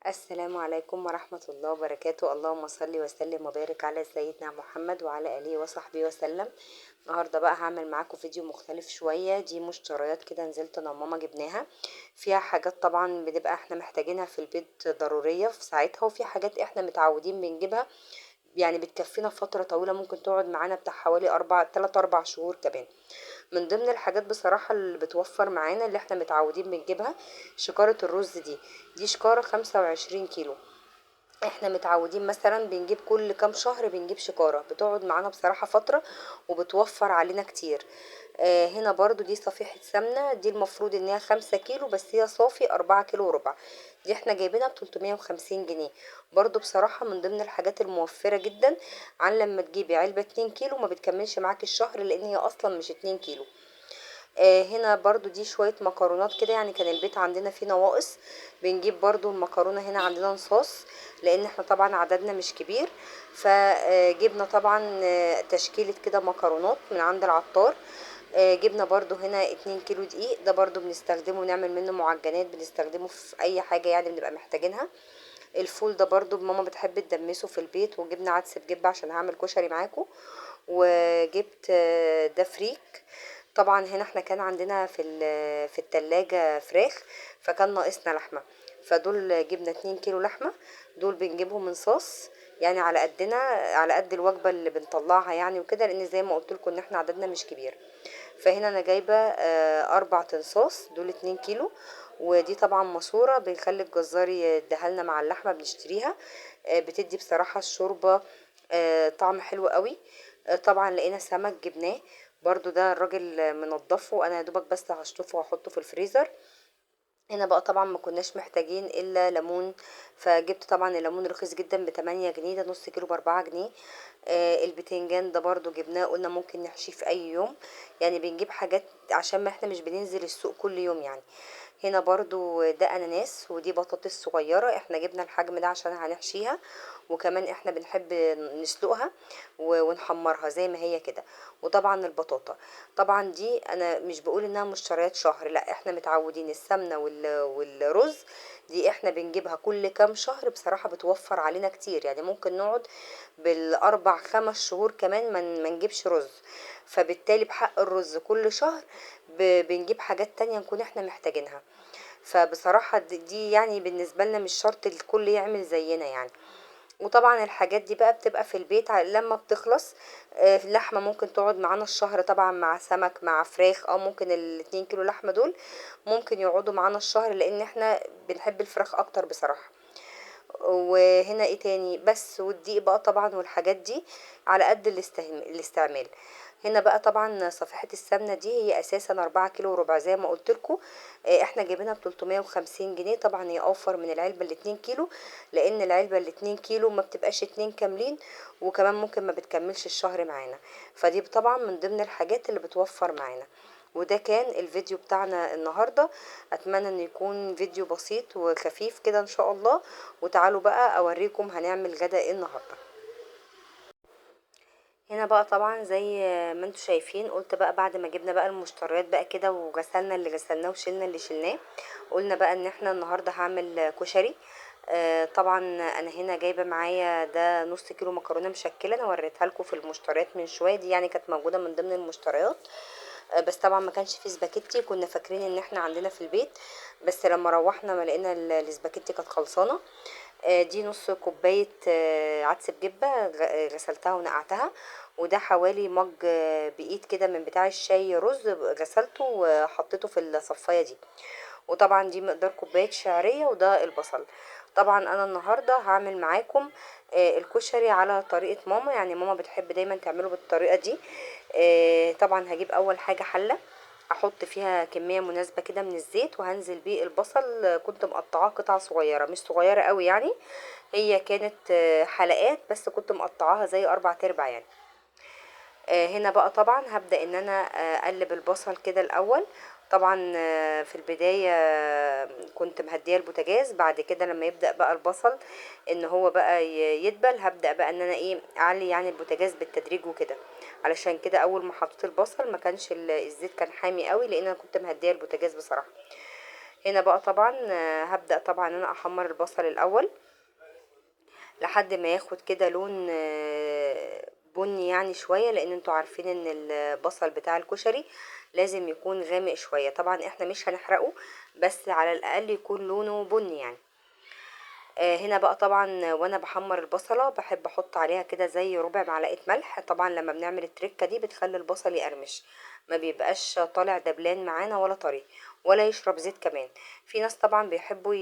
السلام عليكم ورحمة الله وبركاته. اللهم صل وسلم وبارك على سيدنا محمد وعلى آله وصحبه وسلم. النهاردة بقى هعمل معاكم فيديو مختلف شوية. دي مشتريات كده نزلت انا وماما جبناها، فيها حاجات طبعا بنبقى احنا محتاجينها في البيت ضرورية في ساعتها، وفي حاجات احنا متعودين بنجيبها يعني بتكفينا فترة طويلة، ممكن تقعد معانا بتاع حوالي 3-4 شهور كمان. من ضمن الحاجات بصراحة اللي بتوفر معانا اللي احنا متعودين بنجيبها شكارة الرز. دي شكارة 25 كيلو. احنا متعودين مثلا بنجيب كل كام شهر بنجيب شكارة، بتقعد معانا بصراحة فترة وبتوفر علينا كتير. هنا برضو دي صفيحة سمنة، دي المفروض انها 5 كيلو بس هي صافي 4 كيلو وربع، دي احنا جايبينها بتلتمية وخمسين جنيه. برضو بصراحة من ضمن الحاجات الموفرة جدا، عن لما تجيبي علبة 2 كيلو ما بتكملش معاك الشهر لان هي اصلا مش 2 كيلو. هنا برضو دي شوية مكرونات كده، يعني كان البيت عندنا فيه نواقص، بنجيب برضو المكرونة هنا عندنا نصاص لان احنا طبعا عددنا مش كبير، فجبنا طبعا، تشكيلة كده مكرونات من عند العطار. جبنا برضو هنا 2 كيلو دقيق، ده برضو بنستخدمه نعمل منه معجنات، بنستخدمه في اي حاجة يعني بنبقى محتاجينها. الفول ده برضو ماما بتحب تدمسه في البيت، وجبنا عدس بجبة عشان هعمل كشري معاكم، وجبت، ده فريك. طبعا هنا احنا كان عندنا في التلاجة فراخ، فكان ناقصنا لحمة، فدول جبنا 2 كيلو لحمة، دول بنجيبهم من صاص يعني على قدنا، على قد الوجبة اللي بنطلعها يعني وكده، لان زي ما قلت لكم ان احنا عددنا مش كبير. فهنا انا جايبة، 4 تنصاص، دول 2 كيلو، ودي طبعا ماسورة بنخلي الجزار يديها لنا مع اللحمة بنشتريها، بتدي بصراحة الشوربة، طعم حلو قوي. طبعا لقينا سمك جبناه برضو، ده الراجل منضفه، انا يا دوبك بس هشطفه واحطه في الفريزر. هنا بقى طبعا ما كناش محتاجين الا ليمون، فجبت طبعا الليمون رخيص جدا بتمانية جنيه، ده نص كيلو باربعة جنيه. البتنجان ده برضو جبناه، قلنا ممكن نحشيه في اي يوم، يعني بنجيب حاجات عشان ما احنا مش بننزل السوق كل يوم يعني. هنا برضو ده اناناس، ودي بطاطس صغيرة، احنا جبنا الحجم ده عشان هنحشيها، وكمان احنا بنحب نسلقها ونحمرها زي ما هي كده. وطبعا البطاطا، طبعا دي انا مش بقول انها مشتريات شهر، لا احنا متعودين السمنة والرز دي احنا بنجيبها كل كام شهر، بصراحة بتوفر علينا كتير، يعني ممكن نقعد بالاربع خمس شهور كمان ما نجيبش رز، فبالتالي بحق الرز كل شهر بنجيب حاجات تانية نكون احنا محتاجينها. فبصراحة دي بالنسبة لنا مش شرط الكل يعمل زينا يعني. وطبعا الحاجات دي بقى بتبقى في البيت لما بتخلص، اللحمة ممكن تقعد معانا الشهر طبعا مع سمك مع فراخ، او ممكن الاتنين كيلو لحمة دول ممكن يقعدوا معانا الشهر لان احنا بنحب الفراخ اكتر بصراحة. وهنا ايه تاني بس، والدقيق بقى طبعا والحاجات دي على قد الاستعمال. هنا بقى طبعا صفيحة السمنة دي هي اساسا 4 كيلو وربع زي ما قلت لكم، احنا جايبينها بتلتمية وخمسين جنيه، طبعا هي اوفر من العلبة الاتنين كيلو، لان العلبة الاتنين كيلو ما بتبقاش 2 كاملين، وكمان ممكن ما بتكملش الشهر معانا، فدي طبعا من ضمن الحاجات اللي بتوفر معانا. وده كان الفيديو بتاعنا النهاردة، اتمنى ان يكون فيديو بسيط وخفيف كده ان شاء الله. وتعالوا بقى اوريكم هنعمل غدا ايه النهاردة. هنا بقى طبعا زي ما انتم شايفين، قلت بقى بعد ما جبنا بقى المشتريات بقى كده وغسلنا اللي غسلناه وشلنا اللي شلناه، قلنا بقى ان احنا النهارده هعمل كشري. طبعا انا هنا جايبه معايا ده نص كيلو مكرونه مشكله، انا وريتها لكم في المشتريات من شويه، دي كانت موجوده من ضمن المشتريات، بس طبعا ما كانش فيه سباكيتي، كنا فاكرين ان احنا عندنا في البيت، بس لما روحنا ما لقينا السباكيتي كانت خلصانه. دي نص كوبايه، عدس بجبه، غسلتها ونقعتها، وده حوالي مج، بايد كده من بتاع الشاي رز، غسلته وحطيته في الصفايه دي. وطبعا دي مقدار كوبايه شعريه، وده البصل. طبعا انا النهارده هعمل معاكم، الكشري على طريقه ماما، يعني ماما بتحب دايما تعمله بالطريقه دي. طبعا هجيب اول حاجه حله احط فيها كميه مناسبه كده من الزيت، وهنزل بيه البصل، كنت مقطعاه قطع صغيره، مش صغيره قوي يعني، هي كانت، حلقات بس كنت مقطعاها زي 4 ارباع يعني. هنا بقى طبعا هبدا ان انا، اقلب البصل كده الاول. طبعا، في البدايه، كنت مهديه البوتاجاز، بعد كده لما يبدا بقى البصل ان هو بقى يدبل، هبدا بقى ان انا اعلي البوتاجاز بالتدريج وكده. علشان كده اول ما حطيت البصل ما كانش الزيت كان حامي قوي، لان انا كنت مهديه البوتاجاز بصراحه. هنا بقى طبعا هبدأ طبعا انا احمر البصل الاول لحد ما ياخد كده لون بني يعني شوية، لان انتوا عارفين ان البصل بتاع الكشري لازم يكون غامق شوية. طبعا احنا مش هنحرقه، بس على الاقل يكون لونه بني يعني. هنا بقى طبعا وانا بحمر البصله بحب احط عليها كده زي ربع معلقه ملح. طبعا لما بنعمل التركة دي بتخلي البصل يقرمش، ما بيبقاش طالع دبلان معانا ولا طري ولا يشرب زيت كمان. في ناس طبعا بيحبوا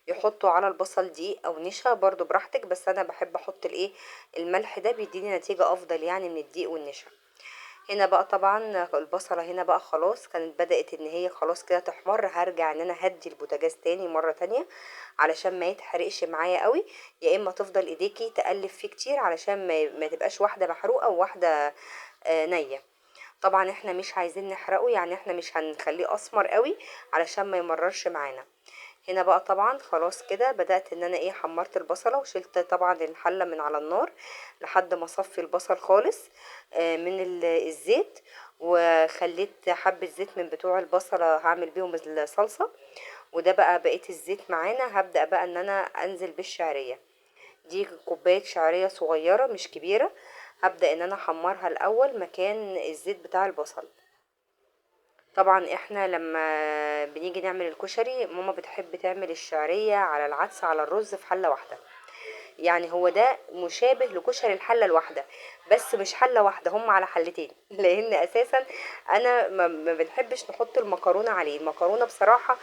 يحطوا على البصل دقيق او نشا، برضو براحتك، بس انا بحب احط الايه الملح ده، بيديني نتيجة افضل يعني من الدقيق والنشا. هنا بقى طبعا البصله هنا بقى خلاص كانت بدات ان هي خلاص كده تحمر. هرجع ان انا هدي البوتاجاز تاني مرة تانية علشان ما يتحرقش معايا قوي، يا اما تفضل ايديكي تقلب فيه كتير علشان ما تبقاش واحدة محروقة وواحدة نيه. طبعا احنا مش عايزين نحرقه، يعني احنا مش هنخليه اسمر قوي علشان ما يمررش معانا. هنا بقى طبعا خلاص كده بدأت ان انا ايه حمرت البصلة، وشلت طبعا الحلة من على النار لحد ما صفي البصل خالص من الزيت، وخليت حبة زيت من بتوع البصلة هعمل بيهم الصلصة. وده بقى بقية الزيت معانا. هبدأ بقى ان انا انزل بالشعرية، دي كوباية شعرية صغيرة مش كبيرة، هبدأ ان انا احمرها الاول مكان الزيت بتاع البصل. طبعا احنا لما بنيجي نعمل الكشري ماما بتحب تعمل الشعرية على العدس على الرز في حلة واحدة، يعني هو ده مشابه لكشري الحلة الواحدة، بس مش حلة واحدة، هم على حلتين لان اساسا انا ما بنحبش نحط المكرونة عليه. المكرونة بصراحة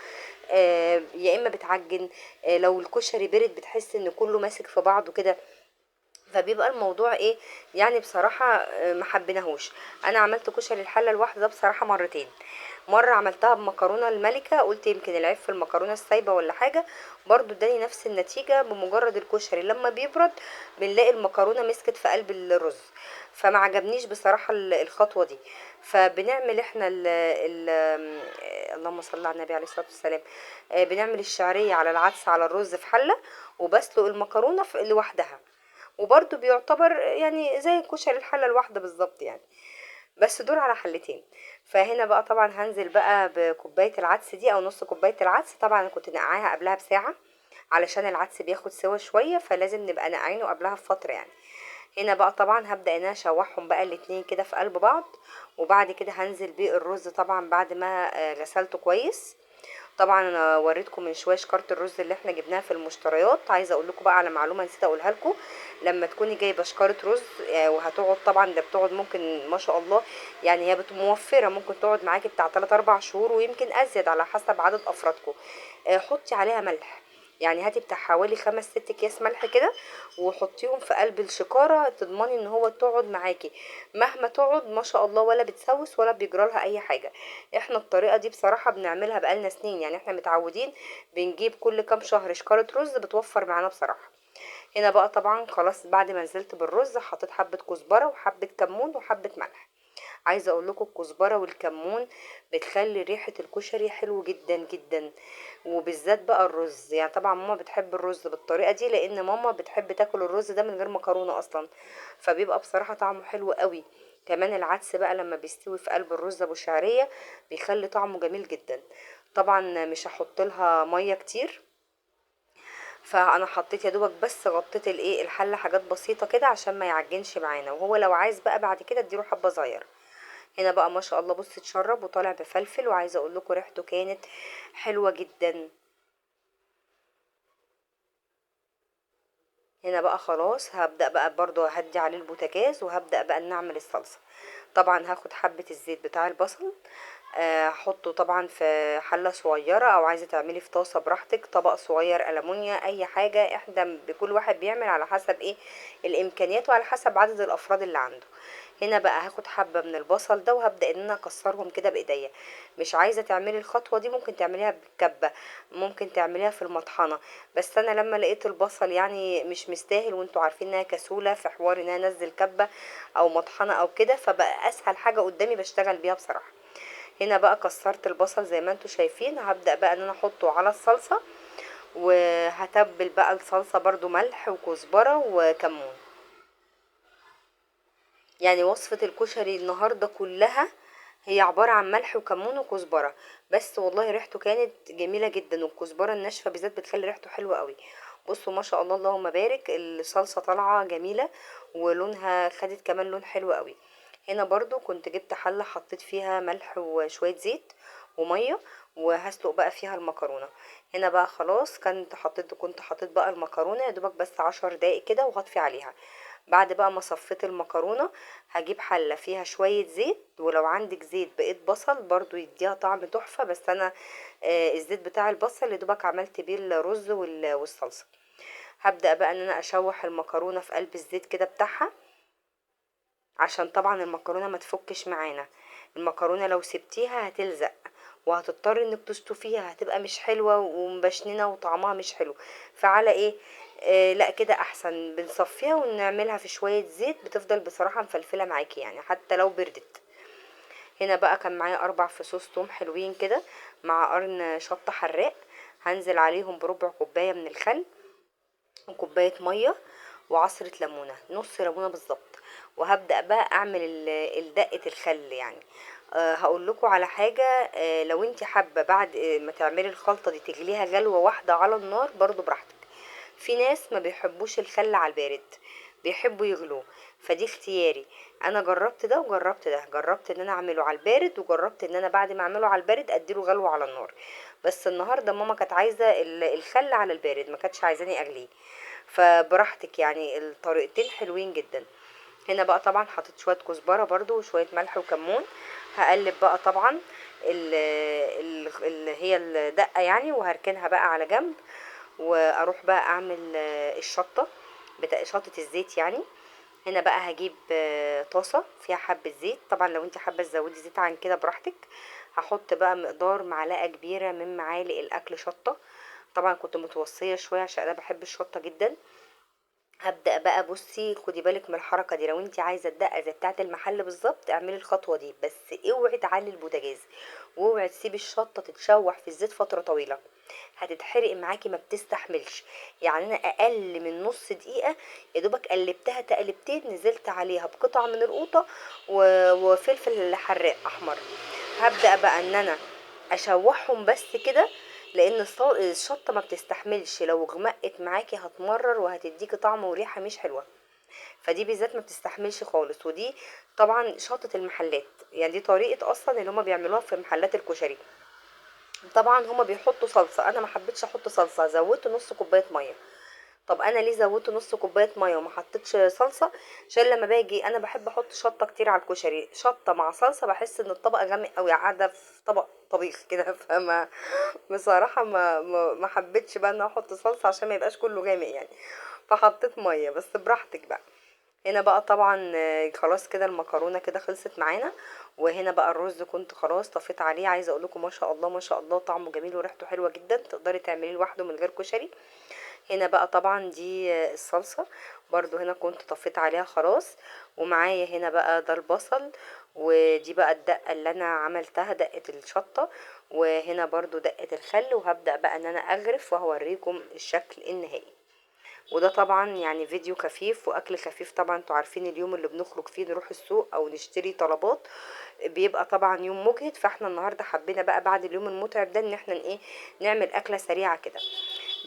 يا اما بتعجن، لو الكشري برد بتحس ان كله ماسك في بعضه كده، فبيبقى الموضوع ايه يعني بصراحة ما حبيناهوش. انا عملت كشري الحلة الواحدة ده بصراحة مرتين، مرة عملتها بمكرونة الملكة، قلت يمكن العيب في المكرونة السايبة ولا حاجة، برضو اداني نفس النتيجة. بمجرد الكشري لما بيبرد بنلاقي المكرونة مسكت في قلب الرز، فما عجبنيش بصراحة الخطوة دي. فبنعمل احنا ال ال اللهم صل على النبي عليه الصلاة والسلام، بنعمل الشعرية على العدس على الرز في حلة، وبسلق المكرونة لوحدها، وبرضو بيعتبر يعني زي كشري الحلة الواحدة بالظبط يعني، بس دول على حلتين. فهنا بقى طبعا هنزل بقى بكوباية العدس دي او نص كوباية العدس، طبعا انا كنت نقعاها قبلها بساعة علشان العدس بياخد سوا شوية، فلازم نبقى نقعينه قبلها بفترة يعني. هنا بقى طبعا هبدأ ان انا اشوحهم بقى الاتنين كده في قلب بعض، وبعد كده هنزل بالرز طبعا بعد ما غسلته كويس. طبعا انا وريتكم من شوية شكاره الرز اللي احنا جبناها في المشتريات. عايزه اقول لكم بقى على معلومة نسيت اقولها لكم، لما تكوني جايبه شكاره رز وهتقعد طبعا ده بتقعد ممكن ما شاء الله يعني هي موفره، ممكن تقعد معاكي بتاع 3-4 شهور ويمكن ازيد على حسب عدد افرادكم. حطي عليها ملح، يعني هاتي بتاع حوالي 5-6 اكياس ملح كده وحطيهم في قلب الشكاره، تضمني ان هو تقعد معاكي مهما تقعد ما شاء الله، ولا بتسوس ولا بيجرالها اي حاجة. احنا الطريقة دي بصراحة بنعملها بقالنا سنين، يعني احنا متعودين بنجيب كل كام شهر شكاره رز، بتوفر معانا بصراحة. هنا بقى طبعا خلاص بعد ما نزلت بالرز حطيت حبه كزبره وحبه كمون وحبه ملح. عايزه اقول لكم الكزبره والكمون بتخلي ريحه الكشري حلو جدا جدا، وبالذات بقى الرز. يعني طبعا ماما بتحب الرز بالطريقة دي، لان ماما بتحب تاكل الرز ده من غير مكرونه اصلا، فبيبقى بصراحة طعمه حلو قوي. كمان العدس بقى لما بيستوي في قلب الرز ابو شعرية بيخلي طعمه جميل جدا. طبعا مش هحط لها مية كتير، فانا حطيت يا دوبك بس غطيت الايه الحلة حاجات بسيطة كده عشان ما يعجنش معانا، وهو لو عايز بقى بعد كده اديله حبه صغيرة. هنا بقى ما شاء الله بص اتشرب وطالع بفلفل، وعايزه اقول لكم ريحته كانت حلوة جدا. هنا بقى خلاص هبدا بقى برضو اهدي عليه البوتاجاز، وهبدا بقى نعمل الصلصه. طبعا هاخد حبه الزيت بتاع البصل، هحطه طبعا في حله صغيرة، او عايزه تعملي في طاسه براحتك، طبق صغير ألمونيا اي حاجة. احنا بكل واحد بيعمل على حسب ايه الامكانيات وعلى حسب عدد الافراد اللي عنده. هنا بقى هاخد حبه من البصل ده وهبدا ان انا اكسرهم كده بايديا. مش عايزه تعملي الخطوة دي ممكن تعمليها بالكبه، ممكن تعمليها في المطحنه، بس انا لما لقيت البصل يعني مش مستاهل، وانتوا عارفين انها كسوله في حوار ان انا انزل كبه او مطحنه او كده، فبقى اسهل حاجة قدامي بشتغل بيها بصراحة. هنا بقى كسرت البصل زي ما انتوا شايفين. هبدأ بقى ان انا احطه على الصلصة، وهتبل بقى الصلصة برضو ملح وكزبرة وكمون. يعني وصفة الكشري النهاردة كلها هي عبارة عن ملح وكمون وكزبره بس، والله ريحته كانت جميلة جدا، والكزبره الناشفه بالذات بتخلي ريحته حلوة قوي. بصوا ما شاء الله اللهم بارك، الصلصه طالعه جميلة ولونها خدت كمان لون حلو قوي. هنا برضو كنت جبت حله حطيت فيها ملح وشوية زيت ومية، وهسلق بقى فيها المكرونه. هنا بقى خلاص كنت حطيت بقى المكرونه يا دوبك بس 10 دقايق كده وهطفي عليها. بعد بقى ما صفيت المكرونه هجيب حله فيها شوية زيت، ولو عندك زيت بقيت بصل برضو يديها طعم تحفة، بس انا الزيت بتاع البصل يا دوبك عملت بيه الرز والصلصه. هبدا بقى ان انا اشوح المكرونه في قلب الزيت كده بتاعها، عشان طبعا المكرونه ما تفكش معانا. المكرونه لو سبتيها هتلزق وهتضطر انك تشطفيها، هتبقى مش حلوة ومبشننه وطعمها مش حلو. فعلى ايه، لا كده احسن بنصفيها ونعملها في شوية زيت، بتفضل بصراحة مفلفله معاكي يعني حتى لو بردت. هنا بقى كان معايا 4 فصوص توم حلوين كده مع قرن شطه حراق، هنزل عليهم بربع كوباية من الخل وكوبايه مية وعصره ليمونه، نص ليمونه بالظبط. وهبدا بقى اعمل الدقة الخل يعني. هقول لكم على حاجة، لو انت حابة بعد ما تعملي الخلطة دي تغليها غلوه واحدة على النار برضو براحتك. في ناس ما بيحبوش الخل على البارد، بيحبوا يغلوه، فدي اختياري. انا جربت ده وجربت ده، جربت ان انا اعمله على البارد، وجربت ان انا بعد ما اعمله على البارد اديله غلوه على النار. بس النهارده ماما كانت عايزه الخل على البارد، ما كانتش عايزاني اغليه، فبراحتك يعني، الطريقتين حلوين جدا. هنا بقى طبعا حطيت شوية كزبره برضو وشوية ملح وكمون. هقلب بقى طبعا اللي هي الدقة يعني، وهركنها بقى على جنب، واروح بقى اعمل الشطه بتاع شطه الزيت يعني. هنا بقى هجيب طاسه فيها حبه زيت، طبعا لو انت حابة تزودي زيت عن كده براحتك. هحط بقى مقدار معلقه كبيرة من معالق الاكل شطه، طبعا كنت متوصيه شوية عشان انا بحب الشطه جدا. هبدا بقى، بصي خدي بالك من الحركة دي، لو انت عايزه الدقة زي بتاعه المحل بالظبط اعملي الخطوة دي، بس اوعي تعلي البوتاجاز، واوعي تسيبي الشطه تتشوح في الزيت فترة طويلة، هتتحرق معاكي ما بتستحملش. يعني انا اقل من نص دقيقة يا دوبك قلبتها تقلبتين، نزلت عليها بقطعه من القوطه وفلفل حراق احمر. هبدا بقى ان انا اشوحهم بس كده، لان الشطه ما بتستحملش، لو غمقت معاكي هتمرر وهتديكي طعم وريحه مش حلوة، فدي بالذات ما بتستحملش خالص. ودي طبعا شطه المحلات يعني، دي طريقه اصلا اللي هما بيعملوها في محلات الكشري. طبعا هما بيحطوا صلصه، انا ما حبيتش احط صلصه، زودت نص كوباية مية. طب انا ليه زودت نص كوباية مية وما حطيتش صلصه؟ عشان لما باجي انا بحب احط شطه كتير على الكشري، شطه مع صلصه بحس ان الطبق غامق قوي، قاعدة في طبق طبيخ كده. فما بصراحة ما حبيتش بقى ان احط صلصه عشان ما يبقاش كله غامق يعني، فحطيت مية بس، براحتك بقى. هنا بقى طبعا خلاص كده المكرونه كده خلصت معانا. وهنا بقى الرز كنت خلاص طفيت عليه. عايزه اقول لكم ما شاء الله ما شاء الله طعمه جميل وريحته حلوة جدا، تقدري تعمليه لوحده من غير كشري. هنا بقى طبعا دي الصلصه برضو هنا كنت طفيت عليها خلاص. ومعايا هنا بقى ده البصل، ودي بقى الدقة اللي انا عملتها دقه الشطه، وهنا برضو دقه الخل. وهبدا بقى ان انا اغرف وهوريكم الشكل النهائي. وده طبعا يعني فيديو خفيف واكل خفيف، طبعا انتوا عارفين اليوم اللي بنخرج فيه نروح السوق او نشتري طلبات بيبقى طبعا يوم مجهد، فاحنا النهارده حبينا بقى بعد اليوم المتعب ده ان احنا ايه نعمل اكله سريعة كده.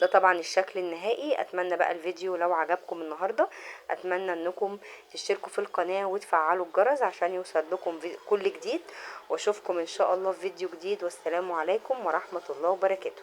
ده طبعا الشكل النهائي. اتمنى بقى الفيديو لو عجبكم النهارده، اتمنى انكم تشتركوا في القناة وتفعلوا الجرس عشان يوصل لكم كل جديد، واشوفكم ان شاء الله في فيديو جديد. والسلام عليكم ورحمة الله وبركاته.